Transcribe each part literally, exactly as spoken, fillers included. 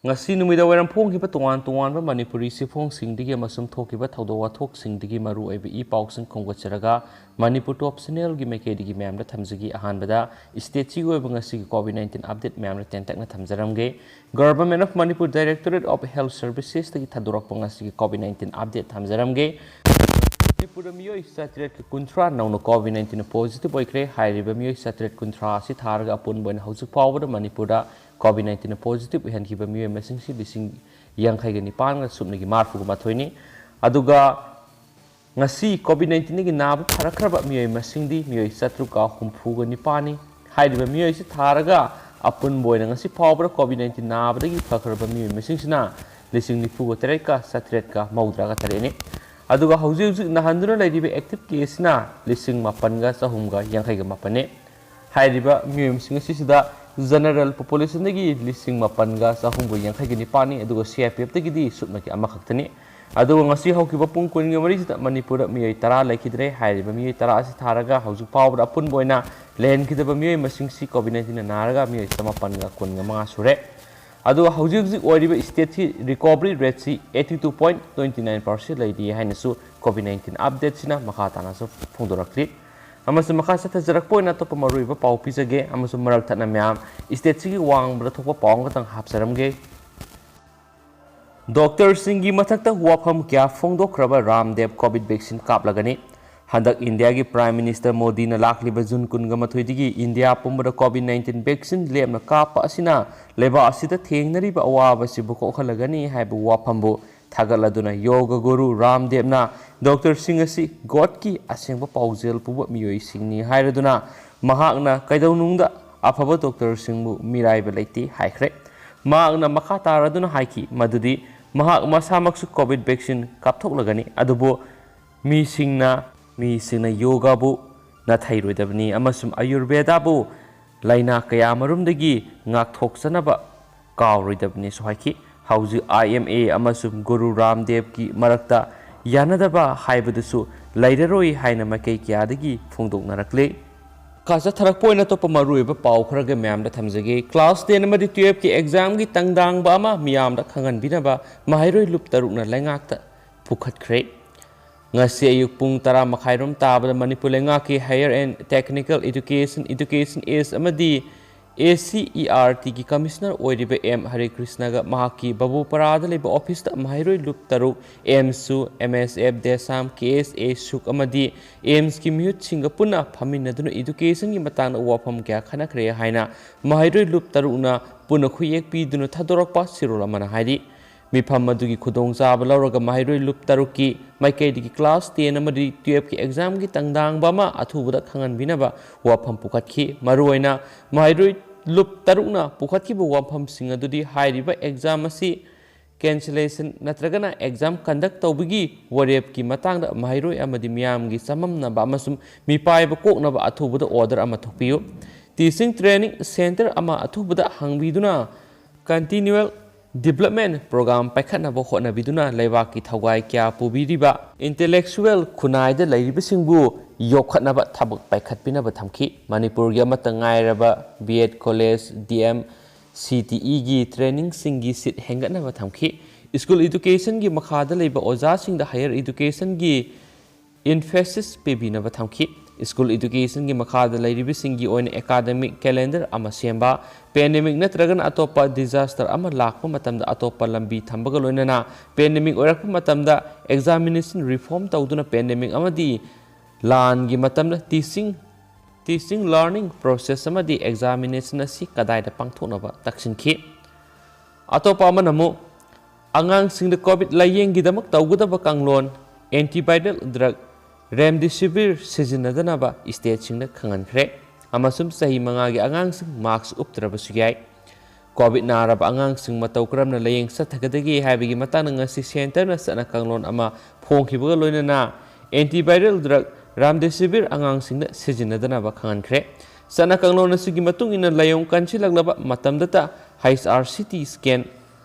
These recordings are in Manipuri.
ꯉꯁꯤ ꯅꯨꯃꯤꯗꯥꯡꯋꯥꯏꯔꯝ ꯐꯣꯡꯈꯤꯕ ꯇꯣꯉꯥꯟ ꯇꯣꯉꯥꯟꯕ ꯃꯅꯤꯄꯨꯔꯤ ꯆꯦꯐꯣꯡꯁꯤꯡꯗꯒꯤ ꯑꯃꯁꯨꯡ ꯊꯣꯛꯈꯤꯕ ꯊꯧꯗꯣꯛ ꯋꯥꯊꯣꯛꯁꯤꯡꯗꯒꯤ ꯃꯔꯨ ꯑꯣꯏꯕ ꯏ ꯄꯥꯎꯁꯤꯡ ꯈꯣꯝꯒꯠꯆꯔꯒ ꯃꯅꯤꯄꯨꯔ ꯇꯣꯞ ꯆꯦꯅꯦꯜꯒꯤ ꯃꯥꯏꯀꯩꯗꯒꯤ ꯃꯌꯥꯝꯗ ꯊꯝꯖꯒꯦ꯫ ꯑꯍꯥꯟꯕꯗ ꯁ꯭ꯇꯦꯠꯁꯤꯒꯤ ꯑꯣꯏꯕ ꯉꯁꯤꯒꯤ ꯀꯣꯚꯤꯗ ꯅꯥꯏꯟꯇꯤꯟ ꯑꯞꯗꯦꯠ ꯃꯌꯥꯝꯗ ꯇꯦꯟꯇꯛꯅ ꯊꯝꯖꯔꯝꯒꯦ꯫ Government of Manipur Directorate of Health Servicesꯇꯒꯤ ꯊꯥꯗꯣꯔꯛꯄ ꯉꯁꯤꯒꯤ ꯀꯣꯚꯤꯗ ꯅꯥꯏꯟꯇꯤꯟ ꯑꯞꯗꯦꯠ ꯊꯝꯖꯔꯝꯒꯦ꯫ ꯃꯅꯤꯄꯨꯔꯗ ꯃꯤꯑꯣꯏ ꯆꯥꯇ꯭ꯔꯦꯠꯀ ꯀꯨꯟꯊ꯭ꯔꯥ ꯅꯧꯅ ꯀꯣꯚꯤꯗ ꯅꯥꯏꯟꯇꯤꯟ ꯄꯣꯖꯤꯇꯤꯚ ꯑꯣꯏꯈ꯭ꯔꯦ꯫ ꯍꯥꯏꯔꯤꯕ ꯃꯤꯑꯣꯏ ꯆꯥꯇ꯭ꯔꯦꯠ ꯀꯨꯟꯊ꯭ꯔꯥ ꯑꯁꯤ ꯊꯥꯔꯒ ꯑꯄꯨꯟꯕ ꯑꯣꯏꯅ ꯍꯧꯖꯤꯛ ꯐꯥꯎꯕꯗ ꯃꯅꯤꯄꯨꯔꯗ ꯀꯣꯚꯤꯗ ꯅꯥꯏꯟꯇꯤꯟ ꯄꯣꯖꯤꯇꯤꯚ ꯑꯣꯏꯍꯟꯈꯤꯕ ꯃꯤꯑꯣꯏ ꯃꯁꯤꯡꯁꯤ ꯂꯤꯁꯤꯡ ꯌꯥꯡꯈꯩꯒ ꯅꯤꯄꯥꯟꯒ ꯁꯨꯞꯅꯒꯤ ꯃꯔꯤꯐꯨꯒ ꯃꯥꯊꯣꯏꯅꯤ꯫ ꯑꯗꯨꯒ ꯉꯁꯤ ꯀꯣꯚꯤꯗ ꯅꯥꯏꯟꯇꯤꯟꯗꯒꯤ ꯅꯥꯕ ꯐꯔꯛꯈ꯭ꯔꯕ ꯃꯤꯑꯣꯏ ꯃꯁꯤꯡꯗꯤ ꯃꯤꯑꯣꯏ ꯆꯥꯇ꯭ꯔꯨꯛꯀ ꯍꯨꯝꯐꯨꯒ ꯅꯤꯄꯥꯟꯅꯤ꯫ ꯍꯥꯏꯔꯤꯕ ꯃꯤꯑꯣꯏꯁꯤ ꯊꯥꯔꯒ ꯑꯄꯨꯟꯕ ꯑꯣꯏꯅ ꯉꯁꯤ ꯐꯥꯎꯕꯗ ꯀꯣꯚꯤꯗ ꯅꯥꯏꯟꯇꯤꯟ ꯅꯥꯕꯗꯒꯤ ꯐꯈ꯭ꯔꯕ ꯃꯤꯑꯣꯏ ꯃꯁꯤꯡꯁꯤꯅ ꯂꯤꯁꯤꯡ ꯅꯤꯐꯨꯒ ꯇꯔꯦꯠꯀ ꯆꯥꯇ꯭ꯔꯦꯠꯀ ꯃꯧꯗ꯭ꯔꯥꯒ ꯇꯔꯦꯠꯅꯤ꯫ ꯑꯗꯨꯒ ꯍꯧꯖꯤꯛ ꯍꯧꯖꯤꯛ ꯅꯥꯍꯟꯗꯨꯅ ꯂꯩꯔꯤꯕ ꯑꯦꯛꯇꯤꯚ ꯀꯦꯁꯁꯤꯅ ꯂꯤꯁꯤꯡ ꯃꯥꯄꯟꯒ ꯆꯍꯨꯝꯒ ꯌꯥꯡꯈꯩꯒ ꯃꯥꯄꯟꯅꯤ꯫ ꯍꯥꯏꯔꯤꯕ ꯃꯤꯑꯣꯏꯁꯤꯡ ꯑꯁꯤꯁꯤꯗ ꯖꯦꯅꯔꯦꯜ ꯄꯣꯄꯨꯂꯦꯁꯟꯗꯒꯤ ꯂꯤꯁꯤꯡ ꯃꯥꯄꯟꯒ ꯆꯍꯨꯝꯒ ꯌꯥꯡꯈꯩꯒ ꯅꯤꯄꯥꯟꯅꯤ, ꯑꯗꯨꯒ ꯁꯤ ꯑꯥꯏ ꯄꯤ ꯑꯦꯐꯇꯒꯤꯗꯤ ꯁꯨꯞꯅꯒꯤ ꯑꯃꯈꯛꯇꯅꯤ꯫ ꯑꯗꯨꯒ ꯉꯁꯤ ꯍꯧꯈꯤꯕ ꯄꯨꯡ ꯀꯨꯟꯒ ꯃꯔꯤꯁꯤꯗ ꯃꯅꯤꯄꯨꯔꯗ ꯃꯤꯑꯣꯏ ꯇꯔꯥ ꯂꯩꯈꯤꯗ꯭ꯔꯦ꯫ ꯍꯥꯏꯔꯤꯕ ꯃꯤꯑꯣꯏ ꯇꯔꯥ ꯑꯁꯤ ꯊꯥꯔꯒ ꯍꯧꯖꯤꯛ ꯐꯥꯎꯕꯗ ꯑꯄꯨꯟꯕ ꯑꯣꯏꯅ ꯂꯩꯍꯟꯈꯤꯗꯕ ꯃꯤꯑꯣꯏ ꯃꯁꯤꯡꯁꯤ ꯀꯣꯚꯤꯗ ꯅꯥꯏꯟꯇꯤꯟꯅ ꯅꯥꯔꯒ ꯃꯤꯑꯣꯏ ꯆꯃꯥꯄꯟꯒ ꯀꯨꯟꯒ ꯃꯉꯥ ꯁꯨꯔꯦ꯫ ꯑꯗꯨꯒ ꯍꯧꯖꯤꯛ ꯍꯧꯖꯤꯛ ꯑꯣꯏꯔꯤꯕ ꯁ꯭ꯇꯦꯠꯁꯤ ꯔꯤꯀꯣꯚꯔꯤ ꯔꯦꯠꯁꯤ eighty two point twenty nine percent ꯂꯩꯔꯤ ꯍꯥꯏꯅꯁꯨ ꯀꯣꯚꯤꯗ ꯅꯥꯏꯟꯇꯤꯟ ꯑꯞꯗꯦꯠꯁꯤꯅ ꯃꯈꯥ ꯇꯥꯅꯁꯨ ꯐꯣꯡꯗꯣꯔꯛꯂꯤ꯫ ꯑꯃꯁꯨꯡ ꯃꯈꯥ ꯆꯠꯊꯖꯔꯛꯄ ꯑꯣꯏꯅ ꯑꯇꯣꯞꯄ ꯃꯔꯨꯑꯣꯏꯕ ꯄꯥꯎ ꯄꯤꯖꯒꯦ ꯑꯃꯁꯨꯡ ꯃꯔꯛ ꯊꯠꯅ ꯃꯌꯥꯝ ꯁ꯭ꯇꯦꯠꯁꯤꯒꯤ ꯋꯥꯡꯃꯗ ꯊꯣꯛꯄ ꯄꯥꯎ ꯑꯃꯈꯛꯇꯪ ꯍꯥꯞꯆꯔꯝꯒꯦ꯫ ꯗꯣꯛꯇꯔꯁꯤꯡꯒꯤ ꯃꯊꯛꯇ ꯋꯥꯐꯝ ꯀꯌꯥ ꯐꯣꯡꯗꯣꯛꯈ꯭ꯔꯕ ꯔꯥꯝꯗꯦꯕ ꯀꯣꯚꯤꯗ ꯚꯦꯛꯁꯤꯟ ꯀꯥꯞꯂꯒꯅꯤ꯫ ꯍꯟꯗꯛ ꯏꯟꯗꯤꯌꯥꯒꯤ ꯄ꯭ꯔꯥꯏꯝ ꯃꯤꯅꯤꯁꯇꯔ ꯃꯣꯗꯤꯅ ꯂꯥꯛꯂꯤꯕ ꯖꯨꯟ ꯀꯨꯟꯒ ꯃꯥꯊꯣꯏꯗꯒꯤ ꯏꯟꯗꯤꯌꯥ ꯄꯨꯝꯕꯗ ꯀꯣꯚꯤꯗ ꯅꯥꯏꯟꯇꯤꯟ ꯚꯦꯛꯁꯤꯟ ꯂꯦꯞꯅ ꯀꯥꯞꯄ ꯑꯁꯤꯅ ꯂꯩꯕꯥꯛ ꯑꯁꯤꯗ ꯊꯦꯡꯅꯔꯤꯕ ꯑꯋꯥꯕꯁꯤꯕꯨ ꯀꯣꯛꯍꯜꯂꯒꯅꯤ ꯍꯥꯏꯕ ꯋꯥꯐꯝꯕꯨ ꯊꯥꯒꯠꯂꯗꯨꯅ ꯌꯣꯒ ꯒꯨꯔꯨ ꯔꯥꯝꯗꯦꯕꯅ ꯗꯣꯛꯇꯔꯁꯤꯡ ꯑꯁꯤ ꯒꯣꯗꯀꯤ ꯑꯁꯦꯡꯕ ꯄꯥꯎꯖꯦꯜ ꯄꯨꯕ ꯃꯤꯑꯣꯏꯁꯤꯡꯅꯤ ꯍꯥꯏꯔꯗꯨꯅ ꯃꯍꯥꯛꯅ ꯀꯩꯗꯧꯅꯨꯡꯗ ꯑꯐꯕ ꯗꯣꯛꯇꯔꯁꯤꯡꯕꯨ ꯃꯤꯔꯥꯏꯕ ꯂꯩꯇꯦ ꯍꯥꯏꯈ꯭ꯔꯦ꯫ ꯃꯍꯥꯛꯅ ꯃꯈꯥ ꯇꯥꯔꯗꯨꯅ ꯍꯥꯏꯈꯤ ꯃꯗꯨꯗꯤ ꯃꯍꯥꯛ ꯃꯁꯥꯃꯛꯁꯨ ꯀꯣꯚꯤꯗ ꯚꯦꯛꯁꯤꯟ ꯀꯥꯞꯊꯣꯛꯂꯒꯅꯤ, ꯑꯗꯨꯕꯨ ꯃꯤꯁꯤꯡꯅ, ꯃꯤꯁꯤꯡꯅ ꯌꯣꯒꯥꯕꯨ ꯅꯥꯊꯩꯔꯣꯏꯗꯕꯅꯤ ꯑꯃꯁꯨꯡ ꯑꯌꯨꯔꯚꯦꯗꯥꯕꯨ ꯂꯥꯏꯅꯥ ꯀꯌꯥꯃꯔꯨꯝꯗꯒꯤ ꯉꯥꯛꯊꯣꯛꯆꯅꯕ ꯀꯥꯎꯔꯣꯏꯗꯕꯅꯤꯁꯨ ꯍꯥꯏꯈꯤ꯫ ꯍꯧꯖꯤꯛ ꯑꯥꯏ ꯑꯦꯝ ꯑꯦ ꯑꯃꯁꯨꯡ ꯒꯨꯔꯨ ꯔꯥꯝꯗꯦꯕꯀꯤ ꯃꯔꯛꯇ ꯌꯥꯅꯗꯕ ꯍꯥꯏꯕꯗꯨꯁꯨ ꯂꯩꯔꯔꯣꯏ ꯍꯥꯏꯅ ꯃꯥꯏꯀꯩ ꯀꯌꯥꯗꯒꯤ ꯐꯣꯡꯗꯣꯛꯅꯔꯛꯂꯤ꯫ ꯈꯥ ꯆꯠꯊꯔꯛꯄ ꯑꯣꯏꯅ ꯑꯇꯣꯞꯄ ꯃꯔꯨꯑꯣꯏꯕ ꯄꯥꯎ ꯈꯔꯒ ꯃꯌꯥꯝꯗ ꯊꯝꯖꯒꯦ꯫ ꯀ꯭ꯂꯥꯁ ꯇꯦꯟ ꯑꯃꯗꯤ ꯇꯨꯌꯦꯜꯐꯀꯤ ꯑꯦꯛꯖꯥꯝꯒꯤ ꯇꯪꯗꯥꯡꯕ ꯑꯃ ꯃꯤꯌꯥꯝꯗ ꯈꯪꯍꯟꯕꯤꯅꯕ ꯃꯍꯩꯔꯣꯏ ꯂꯨꯞ ꯇꯔꯨꯛꯅ ꯂꯩꯉꯥꯛꯇ ꯄꯨꯈꯠꯈ꯭ꯔꯦ꯫ ꯉꯁꯤ ꯑꯌꯨꯛ ꯄꯨꯡ ꯇꯔꯥ ꯃꯈꯥꯏꯔꯣꯝ ꯇꯥꯕꯗ ꯃꯅꯤꯄꯨꯔ ꯂꯩꯉꯥꯛꯀꯤ Higher and Technical Education, Education Age ꯑꯃꯗꯤ A C E R T ꯒꯤ ꯀꯃꯤꯁꯅꯔ ꯑꯣꯏꯔꯤꯕ ꯑꯦꯝ ꯍꯔꯦ ꯀ꯭ꯔꯤꯁꯅꯒ ꯃꯍꯥꯛꯀꯤ ꯕꯕꯨꯄꯔꯥꯗ ꯂꯩꯕ ꯑꯣꯐꯤꯁꯇ ꯃꯍꯩꯔꯣꯏ ꯂꯨꯞ ꯇꯔꯨꯛ, ꯑꯦꯝꯁꯨ, M S F, ꯗꯦꯁꯥꯝ, K S A ꯁꯨꯛ ꯑꯃꯗꯤ ꯑꯦꯝꯁꯀꯤ ꯃꯤꯍꯨꯠꯁꯤꯡꯒ ꯄꯨꯟꯅ ꯐꯝꯃꯤꯟꯅꯗꯨꯅ ꯏꯗꯨꯀꯦꯁꯟꯒꯤ ꯃꯇꯥꯡꯗ ꯋꯥꯐꯝ ꯀꯌꯥ ꯈꯟꯅꯈ꯭ꯔꯦ ꯍꯥꯏꯅ ꯃꯍꯩꯔꯣꯏ ꯂꯨꯞ ꯇꯔꯨꯛꯅ ꯄꯨꯟꯅ ꯈꯨꯌꯦꯛ ꯄꯤꯗꯨꯅ ꯊꯥꯗꯣꯔꯛꯄ ꯆꯦꯔꯣꯜ ꯑꯃꯅ ꯍꯥꯏꯔꯤ꯫ ꯃꯤꯐꯝ ꯑꯗꯨꯒꯤ ꯈꯨꯗꯣꯡꯆꯥꯕ ꯂꯧꯔꯒ ꯃꯍꯩꯔꯣꯏ ꯂꯨꯞ ꯇꯔꯨꯛꯀꯤ ꯃꯥꯏꯀꯩꯗꯒꯤ ꯀ꯭ꯂꯥꯁ ꯇꯦꯟ ꯑꯃꯗꯤ ꯇꯨꯌꯦꯜꯐꯀꯤ ꯑꯦꯛꯖꯥꯝꯒꯤ ꯇꯪꯗꯥꯡꯕ ꯑꯃ ꯑꯊꯨꯕꯗ ꯈꯪꯍꯟꯕꯤꯅꯕ ꯋꯥꯐꯝ ꯄꯨꯈꯠꯈꯤ꯫ ꯃꯔꯨꯑꯣꯏꯅ ꯃꯍꯩꯔꯣꯏ ꯂꯨꯞ ꯇꯔꯨꯛꯅ ꯄꯨꯈꯠꯈꯤꯕ ꯋꯥꯐꯝꯁꯤꯡ ꯑꯗꯨꯗꯤ ꯍꯥꯏꯔꯤꯕ ꯑꯦꯛꯖꯥꯝ ꯑꯁꯤ ꯀꯦꯟꯁꯦꯂꯦꯁꯟ ꯅꯠꯇ꯭ꯔꯒꯅ ꯑꯦꯛꯖꯥꯝ ꯀꯟꯗꯛ ꯇꯧꯕꯒꯤ ꯋꯥꯔꯦꯞꯀꯤ ꯃꯇꯥꯡꯗ ꯃꯍꯩꯔꯣꯏ ꯑꯃꯗꯤ ꯃꯤꯌꯥꯝꯒꯤ ꯆꯃꯝꯅꯕ ꯑꯃꯁꯨꯡ ꯃꯤꯄꯥꯏꯕ ꯀꯣꯛꯅꯕ ꯑꯊꯨꯕꯗ ꯑꯣꯔꯗꯔ ꯑꯃ ꯊꯣꯛꯄꯤꯌꯨ꯫ Teaching training centre ꯑꯃ ꯑꯊꯨꯕꯗ ꯍꯥꯡꯕꯤꯗꯨꯅ continual development program ꯄꯥꯏꯈꯠꯅꯕ ꯍꯣꯠꯅꯕꯤꯗꯨꯅ ꯂꯩꯕꯥꯛꯀꯤ ꯊꯧꯒꯥꯏ ꯀꯌꯥ ꯄꯨꯕꯤꯔꯤꯕ intellectual ꯈꯨꯟꯅꯥꯏꯗ ꯂꯩꯔꯤꯕꯁꯤꯡꯕꯨ ꯌꯣꯛꯈꯠꯅꯕ ꯊꯕꯛ ꯄꯥꯏꯈꯠꯄꯤꯅꯕ ꯊꯝꯈꯤ꯫ ꯃꯅꯤꯄꯨꯔꯒꯤ ꯑꯃꯠꯇ ꯉꯥꯏꯔꯕ B Ed college, D M, C T E ꯒꯤ trainingꯁꯤꯡꯒꯤ seat ꯍꯦꯟꯒꯠꯅꯕ ꯊꯝꯈꯤ꯫ School educationꯒꯤ ꯃꯈꯥꯗ ꯂꯩꯕ ꯑꯣꯖꯥꯁꯤꯡꯗ higher educationꯒꯤ emphasis ꯄꯤꯕꯤꯅꯕ ꯊꯝꯈꯤ꯫ School educationꯒꯤ ꯃꯈꯥꯗ ꯂꯩꯔꯤꯕꯁꯤꯡꯒꯤ ꯑꯣꯏꯅ academic calendar ꯑꯃ ꯁꯦꯝꯕ, pandemic ꯅꯠꯇ꯭ꯔꯒꯅ ꯑꯇꯣꯞꯄ disaster ꯑꯃ ꯂꯥꯛꯄ ꯃꯇꯝꯗ ꯑꯇꯣꯞꯄ ꯂꯝꯕꯤ ꯊꯝꯕꯒ ꯂꯣꯏꯅꯅ pandemic ꯑꯣꯏꯔꯛꯄ ꯃꯇꯝꯗ examination reform ꯇꯧꯗꯨꯅ pandemic ꯑꯃꯗꯤ ꯂꯥꯟꯒꯤ ꯃꯇꯝꯗ teaching, teaching learning process ꯑꯃꯗꯤ examination ꯑꯁꯤ ꯀꯗꯥꯏꯗ ꯄꯥꯡꯊꯣꯛꯅꯕ ꯇꯛꯁꯤꯟꯈꯤ꯫ ꯑꯇꯣꯞꯄ ꯑꯃꯅ ꯑꯃꯨꯛ ꯑꯉꯥꯡꯁꯤꯡꯗ COVID ꯂꯥꯏꯌꯦꯡꯒꯤꯗꯃꯛ ꯇꯧꯒꯗꯕ ꯀꯥꯡꯂꯣꯟ antiviral drug remdesivir ꯁꯤꯖꯤꯟꯅꯗꯅꯕ stateꯁꯤꯡꯗ ꯈꯪꯍꯟꯈ꯭ꯔꯦ꯫ ꯑꯃꯁꯨꯡ ꯆꯍꯤ ꯃꯉꯥꯒꯤ ꯑꯉꯥꯡꯁꯤꯡ mask ꯎꯞꯇ꯭ꯔꯕꯁꯨ ꯌꯥꯏ꯫ COVID ꯅꯥꯔꯕ ꯑꯉꯥꯡꯁꯤꯡ ꯃꯇꯧ ꯀꯔꯝꯅ ꯂꯥꯌꯦꯡ ꯆꯠꯊꯒꯗꯒꯦ ꯍꯥꯏꯕꯒꯤ ꯃꯇꯥꯡꯗ ꯉꯁꯤ centreꯅ ꯆꯠꯅ ꯀꯥꯡꯂꯣꯟ ꯑꯃ ꯐꯣꯡꯈꯤꯕꯒ ꯂꯣꯏꯅꯅ antiviral drug remdesivir ꯑꯉꯥꯡꯁꯤꯡꯗ ꯁꯤꯖꯤꯟꯅꯗꯅꯕ ꯈꯪꯍꯟꯈ꯭ꯔꯦ꯫ ꯆꯠꯅ ꯀꯥꯡꯂꯣꯟ ꯑꯁꯤꯒꯤ ꯃꯇꯨꯡ ꯏꯟꯅ ꯂꯥꯏꯑꯣꯡ ꯀꯟꯁꯤꯜꯂꯛꯂꯕ ꯃꯇꯝꯗꯇ H R C T scan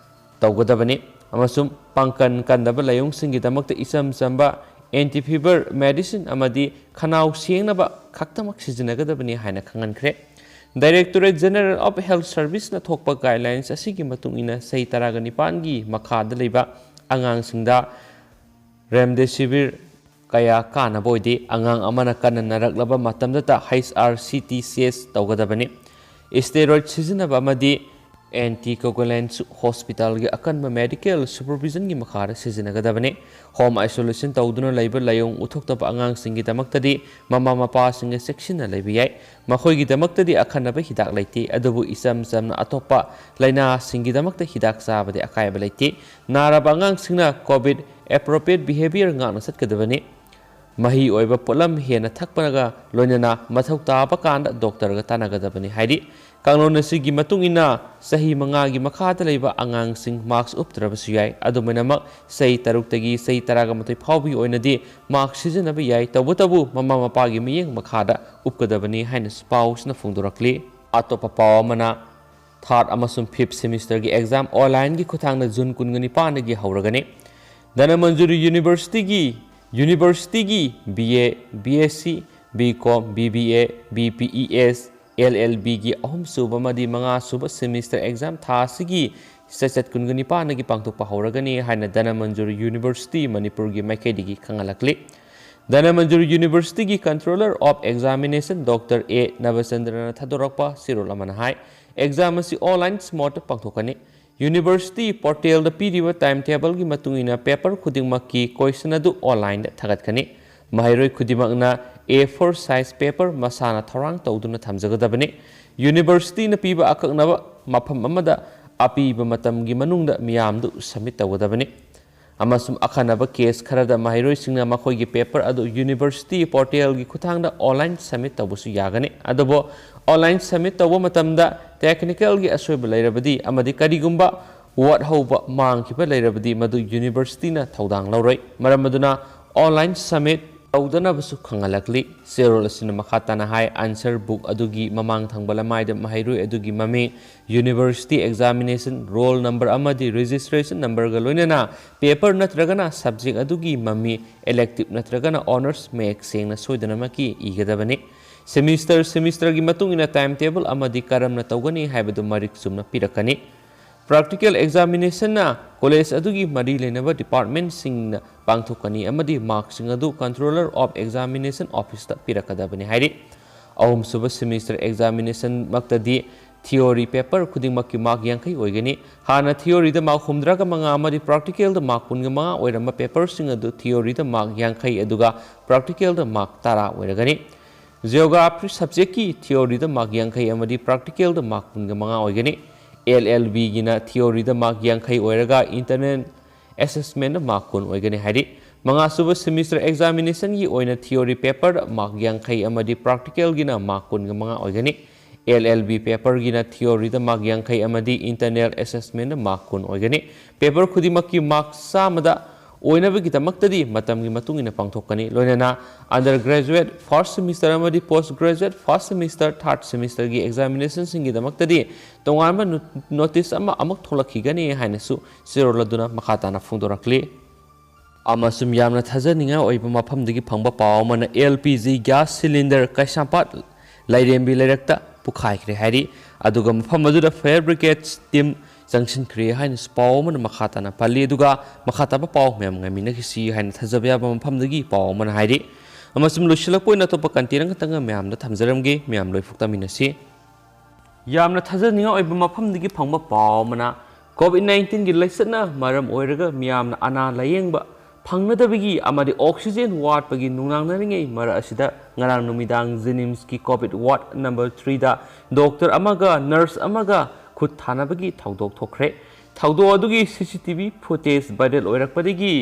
ꯇꯧꯒꯗꯕꯅꯤ ꯑꯃꯁꯨꯡ ꯄꯥꯡꯒꯜ ꯀꯟꯗꯕ ꯂꯥꯏꯑꯣꯡꯁꯤꯡꯒꯤꯗꯃꯛꯇ ꯏꯆꯝ ꯆꯝꯕ ꯑꯦꯟꯇꯤ ꯐꯤꯚꯔ ꯃꯦꯗꯤꯁꯤꯟ ꯑꯃꯗꯤ ꯈꯅꯥꯎ ꯁꯦꯡꯅꯕ ꯈꯛꯇꯃꯛ ꯁꯤꯖꯤꯟꯅꯒꯗꯕꯅꯤ ꯍꯥꯏꯅ ꯈꯪꯍꯟꯈ꯭ꯔꯦ꯫ Directorate General of Health Service ꯅ ꯊꯣꯛꯄ guidelines ꯑꯁꯤꯒꯤ ꯃꯇꯨꯡ ꯏꯟꯅ ꯆꯍꯤ ꯇꯔꯥꯒ ꯅꯤꯄꯥꯟꯒꯤ ꯃꯈꯥꯗ ꯂꯩꯕ ꯑꯉꯥꯡꯁꯤꯡꯗ remdesivir ꯀꯌꯥ ꯀꯥꯟꯅꯕ ꯑꯣꯏꯗꯦ꯫ ꯑꯉꯥꯡ ꯑꯃꯅ ꯀꯟꯅ ꯅꯥꯔꯛꯂꯕ ꯃꯇꯝꯗꯇ H R C T test ꯇꯧꯒꯗꯕꯅꯤ꯫ Steroid ꯁꯤꯖꯤꯟꯅꯕ ꯑꯃꯗꯤ anticoagulants hospital ꯒꯤ ꯑꯀꯟꯕ medical supervision ꯒꯤ ꯃꯈꯥꯗ ꯁꯤꯖꯤꯟꯅꯒꯗꯕꯅꯤ꯫ Home isolation ꯇꯧꯗꯨꯅ ꯂꯩꯕ ꯂꯥꯏꯑꯣꯡ ꯎꯠꯊꯣꯛꯇꯕ ꯑꯉꯥꯡꯁꯤꯡꯒꯤꯗꯃꯛꯇꯗꯤ ꯃꯃꯥ ꯃꯄꯥꯁꯤꯡꯅ ꯆꯦꯛꯁꯤꯟꯅ ꯂꯩꯕ ꯌꯥꯏ꯫ ꯃꯈꯣꯏꯒꯤꯗꯃꯛꯇꯗꯤ ꯑꯈꯟꯅꯕ ꯍꯤꯗꯥꯛ ꯂꯩꯇꯦ, ꯑꯗꯨꯕꯨ ꯏꯆꯝ ꯆꯝꯅ ꯑꯇꯣꯞꯄ ꯂꯥꯏꯅꯥꯁꯤꯡꯒꯤꯗꯃꯛꯇ ꯍꯤꯗꯥꯛ ꯆꯥꯕꯗꯤ ꯑꯀꯥꯏꯕ ꯂꯩꯇꯦ꯫ ꯅꯥꯔꯕ ꯑꯉꯥꯡꯁꯤꯡꯅ COVID appropriate behavior ꯉꯥꯛꯅ ꯆꯠꯀꯗꯕꯅꯤ꯫ ꯃꯍꯤ ꯑꯣꯏꯕ ꯄꯣꯠꯂꯝ ꯍꯦꯟꯅ ꯊꯛꯄꯒ ꯂꯣꯏꯅꯅ ꯃꯊꯧ ꯇꯥꯕ ꯀꯥꯟꯗ doctor ꯒ ꯇꯥꯟꯅꯒꯗꯕꯅꯤ ꯍꯥꯏꯔꯤ꯫ ꯀꯥꯡꯂꯣꯟ ꯑꯁꯤꯒꯤ ꯃꯇꯨꯡ ꯏꯟꯅ ꯆꯍꯤ ꯃꯉꯥꯒꯤ ꯃꯈꯥꯗ ꯂꯩꯕ ꯑꯉꯥꯡꯁꯤꯡ mask ꯎꯞꯇ꯭ꯔꯕꯁꯨ ꯌꯥꯏ꯫ ꯑꯗꯨꯃꯥꯏꯅꯃꯛ ꯆꯍꯤ ꯇꯔꯨꯛꯇꯒꯤ ꯆꯍꯤ ꯇꯔꯥꯒ ꯃꯥꯊꯣꯏ ꯐꯥꯎꯕꯒꯤ ꯑꯣꯏꯅꯗꯤ mask ꯁꯤꯖꯤꯟꯅꯕ ꯌꯥꯏ, ꯇꯧꯕꯇꯕꯨ ꯃꯃꯥ ꯃꯄꯥꯒꯤ ꯃꯤꯠꯌꯦꯡ ꯃꯈꯥꯗ ꯎꯞꯀꯗꯕꯅꯤ ꯍꯥꯏꯅꯁꯨ ꯄꯥꯎꯁꯤꯅ ꯐꯣꯡꯗꯣꯔꯛꯂꯤ꯫ ꯑꯇꯣꯞꯄ ꯄꯥꯎ ꯑꯃꯅ, third ꯑꯃꯁꯨꯡ fifth semester ꯒꯤ exam online ꯒꯤ ꯈꯨꯠꯊꯥꯡꯗ June ꯀꯨꯟꯒ ꯅꯤꯄꯥꯟꯗꯒꯤ ꯍꯧꯔꯒꯅꯤ꯫ ꯙꯅꯃꯟꯖꯨꯔꯤ University ꯒꯤ, University ꯒꯤ B A, B S C, B Com, B B A, B P E S, L L B ꯒꯤ ꯑꯍꯨꯝꯁꯨꯕ ꯑꯃꯗꯤ ꯃꯉꯥꯁꯨꯕ semester exam ꯊꯥ ꯑꯁꯤꯒꯤ ꯆꯩꯆꯠ ꯀꯨꯟꯒ ꯅꯤꯄꯥꯟꯗꯒꯤ ꯄꯥꯡꯊꯣꯛꯄ ꯍꯧꯔꯒꯅꯤ ꯍꯥꯏꯅ ꯙꯅꯃꯟꯖꯨꯔꯤ University ꯃꯅꯤꯄꯨꯔꯒꯤ ꯃꯥꯏꯀꯩꯗꯒꯤ ꯈꯪꯍꯜꯂꯛꯂꯤ꯫ ꯙꯅꯃꯟꯖꯨꯔꯤ University ꯒꯤ Controller of Examination Doctor A ꯅꯕꯆꯟꯗ꯭ꯔꯅ ꯊꯥꯗꯣꯔꯛꯄ ꯆꯦꯔꯣꯜ ꯑꯃꯅ ꯍꯥꯏ, exam ꯑꯁꯤ online mode ꯇ ꯄꯥꯡꯊꯣꯛꯀꯅꯤ꯫ University portal ꯗ ꯄꯤꯔꯤꯕ time table ꯒꯤ ꯃꯇꯨꯡ ꯏꯟꯅ paper ꯈꯨꯗꯤꯡꯃꯛꯀꯤ question ꯑꯗꯨ online ꯗ ꯊꯥꯒꯠꯀꯅꯤ꯫ ꯃꯍꯩꯔꯣꯏ ꯈꯨꯗꯤꯡꯃꯛꯅ A four size paper ꯃꯁꯥꯅ ꯊꯧꯔꯥꯡ ꯇꯧꯗꯨꯅ ꯊꯝꯖꯒꯗꯕꯅꯤ꯫ University ꯅ ꯄꯤꯕ ꯑꯀꯛꯅꯕ ꯃꯐꯝ ꯑꯃꯗ ꯑꯄꯤꯕ ꯃꯇꯝꯒꯤ ꯃꯅꯨꯡꯗ ꯃꯤꯌꯥꯝꯗꯨ submit ꯇꯧꯒꯗꯕꯅꯤ꯫ ꯑꯃꯁꯨꯡ ꯑꯈꯟꯅꯕ case ꯈꯔꯗ ꯃꯍꯩꯔꯣꯏꯁꯤꯡꯅ ꯃꯈꯣꯏꯒꯤ paper ꯑꯗꯨ University portal ꯒꯤ ꯈꯨꯠꯊꯥꯡꯗ online submit ꯇꯧꯕꯁꯨ ꯌꯥꯒꯅꯤ꯫ ꯑꯗꯨꯕꯨ online submit ꯇꯧꯕ ꯃꯇꯝꯗ technical ꯒꯤ ꯑꯁꯣꯏꯕ ꯂꯩꯔꯕꯗꯤ ꯑꯃꯗꯤ ꯀꯔꯤꯒꯨꯝꯕ ꯋꯥꯠꯍꯧꯕ ꯃꯥꯡꯈꯤꯕ ꯂꯩꯔꯕꯗꯤ ꯃꯗꯨ University ꯅ ꯊꯧꯗꯥꯡ ꯂꯧꯔꯣꯏ꯫ ꯃꯔꯝ ꯑꯗꯨꯅ online submit ꯇꯧꯗꯅꯕꯁꯨ ꯈꯪꯍꯜꯂꯛꯂꯤ꯫ ꯆꯦꯔꯣꯜ ꯑꯁꯤꯅ ꯃꯈꯥ ꯇꯥꯅ ꯍꯥꯏ, answer book ꯑꯗꯨꯒꯤ ꯃꯃꯥꯡ ꯊꯪꯕ ꯂꯃꯥꯏꯗ ꯃꯍꯩꯔꯣꯏ ꯑꯗꯨꯒꯤ ꯃꯃꯤꯡ, university examination roll number ꯑꯃꯗꯤ registration numberꯒ ꯂꯣꯏꯅꯅ paper ꯅꯠꯇ꯭ꯔꯒꯅ subject ꯑꯗꯨꯒꯤ ꯃꯃꯤ, elective ꯅꯠꯇ꯭ꯔꯒꯅ honours ꯃꯌꯦꯛ ꯁꯦꯡꯅ ꯁꯣꯏꯗꯅꯃꯛꯀꯤ ꯏꯒꯗꯕꯅꯤ꯫ Semester semesterꯒꯤ ꯃꯇꯨꯡ ꯏꯟꯅ time table ꯑꯃꯗꯤ ꯀꯔꯝꯅ ꯇꯧꯒꯅꯤ ꯍꯥꯏꯕꯗꯨ ꯃꯔꯤꯛ ꯆꯨꯝꯅ ꯄꯤꯔꯛꯀꯅꯤ꯫ Practical examinationꯅ college ꯑꯗꯨꯒꯤ ꯃꯔꯤ ꯂꯩꯅꯕ departmentꯁꯤꯡꯅ ꯄꯥꯡꯊꯣꯛꯀꯅꯤ ꯑꯃꯗꯤ markꯁꯤꯡ ꯑꯗꯨ Controller of Examination Officeꯇ ꯄꯤꯔꯛꯀꯗꯕꯅꯤ ꯍꯥꯏꯔꯤ꯫ ꯑꯍꯨꯝꯁꯨꯕ semester examinationꯃꯛꯇꯗꯤ theory paper ꯈꯨꯗꯤꯡꯃꯛꯀꯤ mark ꯌꯥꯡꯈꯩ ꯑꯣꯏꯒꯅꯤ꯫ ꯍꯥꯟꯅ theoryꯗ mark ꯍꯨꯝꯗ꯭ꯔꯥꯒ ꯃꯉꯥ ꯑꯃꯗꯤ practicalꯗ mark ꯀꯨꯟꯒ ꯃꯉꯥ ꯑꯣꯏꯔꯝꯕ paperꯁꯤꯡ ꯑꯗꯨ theoryꯗ mark ꯌꯥꯡꯈꯩ ꯑꯗꯨꯒ practicalꯗ mark ꯇꯔꯥ ꯑꯣꯏꯔꯒꯅꯤ꯫ Geography subjectꯀꯤ theoryꯗ mark ꯌꯥꯡꯈꯩ ꯑꯃꯗꯤ practicalꯗ mark ꯀꯨꯟꯒ ꯃꯉꯥ ꯑꯣꯏꯒꯅꯤ꯫ LLBꯒꯤꯅ theoryꯗ mark ꯌꯥꯡꯈꯩ ꯑꯣꯏꯔꯒ internal assessmentꯗ mark ꯀꯨꯟ ꯑꯣꯏꯒꯅꯤ ꯍꯥꯏꯔꯤ꯫ ꯃꯉꯥꯁꯨꯕ semester examinationꯒꯤ ꯑꯣꯏꯅ theory paperꯗ mark ꯌꯥꯡꯈꯩ ꯑꯃꯗꯤ practicalꯒꯤꯅ mark ꯀꯨꯟꯒ ꯃꯉꯥ ꯑꯣꯏꯒꯅꯤ꯫ LLB paperꯒꯤꯅ theoryꯗ mark ꯌꯥꯡꯈꯩ ꯑꯃꯗꯤ internal assessmentꯗ mark ꯀꯨꯟ ꯑꯣꯏꯒꯅꯤ꯫ Paper ꯈꯨꯗꯤꯡꯃꯛꯀꯤ mark ꯆꯥꯝꯃꯗ ꯑꯣꯏꯅꯕꯒꯤꯗꯃꯛꯇꯗꯤ ꯃꯇꯝꯒꯤ ꯃꯇꯨꯡ ꯏꯟꯅ ꯄꯥꯡꯊꯣꯛꯀꯅꯤ꯫ ꯂꯣꯏꯅꯅ undergraduate first semester ꯑꯃꯗꯤ postgraduate first semester, third semesterꯒꯤ examinationꯁꯤꯡꯒꯤꯗꯃꯛꯇꯗꯤ ꯇꯣꯉꯥꯟꯕ no-, notice ꯑꯃ ꯑꯃꯨꯛ ꯊꯣꯛꯂꯛꯈꯤꯒꯅꯤ ꯍꯥꯏꯅꯁꯨ ꯆꯦꯔꯣꯜ ꯑꯗꯨꯅ ꯃꯈꯥ ꯇꯥꯅ ꯐꯣꯡꯗꯣꯔꯛꯂꯤ꯫ ꯑꯃꯁꯨꯡ ꯌꯥꯝꯅ ꯊꯥꯖꯅꯤꯡꯉꯥꯏ ꯑꯣꯏꯕ ꯃꯐꯝꯗꯒꯤ ꯐꯪꯕ ꯄꯥꯎ ꯑꯃꯅ, LPG gas cylinder ꯀꯩꯁꯥꯝꯄꯥꯠ ꯂꯥꯏꯔꯦꯝꯕꯤ ꯂꯩꯔꯛꯇ ꯄꯣꯈꯥꯏꯈ꯭ꯔꯦ ꯍꯥꯏꯔꯤ꯫ ꯑꯗꯨꯒ ꯃꯐꯝ ꯑꯗꯨꯗ fire brigade team ꯆꯪꯁꯤꯟꯈ꯭ꯔꯦ ꯍꯥꯏꯅꯁꯨ ꯄꯥꯎ ꯑꯃꯅ ꯃꯈꯥ ꯇꯥꯅ ꯄꯜꯂꯤ꯫ ꯑꯗꯨꯒ ꯃꯈꯥ ꯇꯥꯕ ꯄꯥꯎ ꯃꯌꯥꯝ ꯉꯥꯏꯃꯤꯟꯅꯈꯤꯁꯤ ꯍꯥꯏꯅ ꯊꯥꯖꯕ ꯌꯥꯕ ꯃꯐꯝꯗꯒꯤ ꯄꯥꯎ ꯑꯃꯅ ꯍꯥꯏꯔꯤ꯫ ꯑꯃꯁꯨꯡ ꯂꯣꯏꯁꯤꯜꯂꯛꯄ ꯑꯣꯏꯅ ꯑꯇꯣꯞꯄ content ꯑꯃꯈꯛꯇꯪꯒ ꯃꯌꯥꯝꯗ ꯊꯝꯖꯔꯝꯒꯦ꯫ ꯃꯌꯥꯝ ꯂꯣꯏꯐꯨꯛ ꯇꯥꯃꯤꯟꯅꯁꯤ꯫ ꯌꯥꯝꯅ ꯊꯥꯖꯅꯤꯡꯉꯥꯏ ꯑꯣꯏꯕ ꯃꯐꯝꯗꯒꯤ ꯐꯪꯕ ꯄꯥꯎ ꯑꯃꯅ, COVID nineteenꯒꯤ ꯂꯥꯏꯆꯠꯅ ꯃꯔꯝ ꯑꯣꯏꯔꯒ ꯃꯤꯌꯥꯝꯅ ꯑꯅꯥ ꯂꯥꯌꯦꯡꯕ ꯐꯪꯅꯗꯕꯒꯤ ꯑꯃꯗꯤ oxygen ꯋꯥꯠꯄꯒꯤ ꯅꯨꯡꯅꯥꯡꯅꯔꯤꯉꯩ ꯃꯔꯛ ꯑꯁꯤꯗ, ꯉꯔꯥꯡ ꯅꯨꯃꯤꯗꯥꯡ JNIMSꯀꯤ COVID ward number threeꯗ doctor ꯑꯃꯒ nurse ꯑꯃꯒ ꯈꯨꯠ ꯊꯥꯅꯕꯒꯤ ꯊꯧꯗꯣꯛ ꯊꯣꯛꯈ꯭ꯔꯦ꯫ ꯊꯧꯗꯣꯛ ꯑꯗꯨꯒꯤ CCTV footage viral ꯑꯣꯏꯔꯛꯄꯗꯒꯤ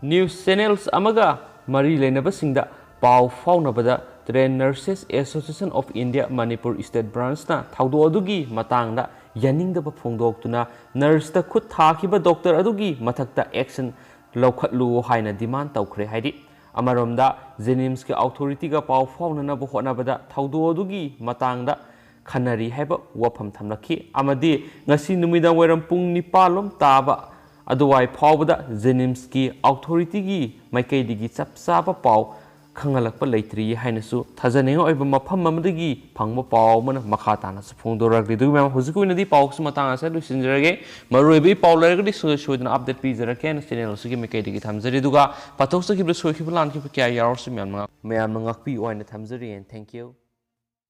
news channels ꯑꯃꯒ ꯃꯔꯤ ꯂꯩꯅꯕꯁꯤꯡꯗ ꯄꯥꯎ ꯐꯥꯎꯅꯕꯗ Trained Nurses Association of India Manipur State Branchꯅ ꯊꯧꯗꯣꯛ ꯑꯗꯨꯒꯤ ꯃꯇꯥꯡꯗ ꯌꯥꯅꯤꯡꯗꯕ ꯐꯣꯡꯗꯣꯛꯇꯨꯅ nurseꯇ ꯈꯨꯠ ꯊꯥꯈꯤꯕ doctor ꯑꯗꯨꯒꯤ ꯃꯊꯛꯇ action ꯂꯧꯈꯠꯂꯨ ꯍꯥꯏꯅ demand ꯇꯧꯈ꯭ꯔꯦ ꯍꯥꯏꯔꯤ꯫ ꯑꯃꯔꯣꯝꯗ, ꯖꯦꯅꯤꯝꯁꯀꯤ ꯑꯣꯊꯣꯔꯤꯇꯤꯒ ꯄꯥꯎ ꯐꯥꯎꯅꯅꯕ ꯍꯣꯠꯅꯕꯗ ꯊꯧꯗꯣꯛ ꯑꯗꯨꯒꯤ ꯃꯇꯥꯡꯗ ꯈꯟꯅꯔꯤ ꯍꯥꯏꯕ ꯋꯥꯐꯝ ꯊꯝꯂꯛꯈꯤ꯫ ꯑꯃꯗꯤ ꯉꯁꯤ ꯅꯨꯃꯤꯗꯥꯡ ꯋꯥꯏꯔꯝ ꯄꯨꯡ ꯅꯤꯄꯥꯜ ꯂꯣꯝ ꯇꯥꯕ ꯑꯗꯨꯋꯥꯏ ꯐꯥꯎꯕꯗ ꯖꯦꯅꯤꯝꯁꯀꯤ ꯑꯣꯊꯣꯔꯤꯇꯤꯒꯤ ꯃꯥꯏꯀꯩꯗꯒꯤ ꯆꯞ ꯆꯥꯕ ꯄꯥꯎ ꯈꯪꯍꯜꯂꯛꯄ ꯂꯩꯇ꯭ꯔꯤ ꯍꯥꯏꯅꯁꯨ ꯊꯥꯖꯅꯤꯡꯉꯥꯏ ꯑꯣꯏꯕ ꯃꯐꯝ ꯑꯃꯗꯒꯤ ꯐꯪꯕ ꯄꯥꯎ ꯑꯃꯅ ꯃꯈꯥ ꯇꯥꯅꯁꯨ ꯐꯣꯡꯗꯣꯔꯛꯂꯤ꯫ ꯑꯗꯨꯒ ꯃꯌꯥꯝ, ꯍꯧꯖꯤꯛꯀꯤ ꯑꯣꯏꯅꯗꯤ ꯄꯥꯎꯁꯤ ꯃꯇꯥꯡ ꯑꯁꯤꯗ ꯂꯣꯏꯁꯤꯟꯖꯔꯒꯦ꯫ ꯃꯔꯨꯑꯣꯏꯕ ꯏ ꯄꯥꯎ ꯂꯩꯔꯒꯗꯤ ꯁꯨꯡꯁꯣꯏ ꯁꯣꯏꯗꯅ ꯑꯞꯗꯦꯠ ꯄꯤꯖꯔꯛꯀꯦ ꯍꯥꯏꯅ ꯆꯦꯅꯦꯜ ꯑꯁꯤꯒꯤ ꯃꯥꯏꯀꯩꯗꯒꯤ ꯊꯝꯖꯔꯤ꯫ ꯑꯗꯨꯒ ꯄꯥꯊꯣꯛꯆꯈꯤꯕ ꯁꯣꯏꯈꯤꯕ ꯂꯥꯟꯈꯤꯕ ꯀꯌꯥ ꯌꯥꯎꯔꯁꯨ ꯃꯌꯥꯝꯅ ꯃꯌꯥꯝꯅ ꯉꯥꯛꯄꯤꯌꯨ ꯍꯥꯏꯅ ꯊꯝꯖꯔꯤ꯫ And thank you꯫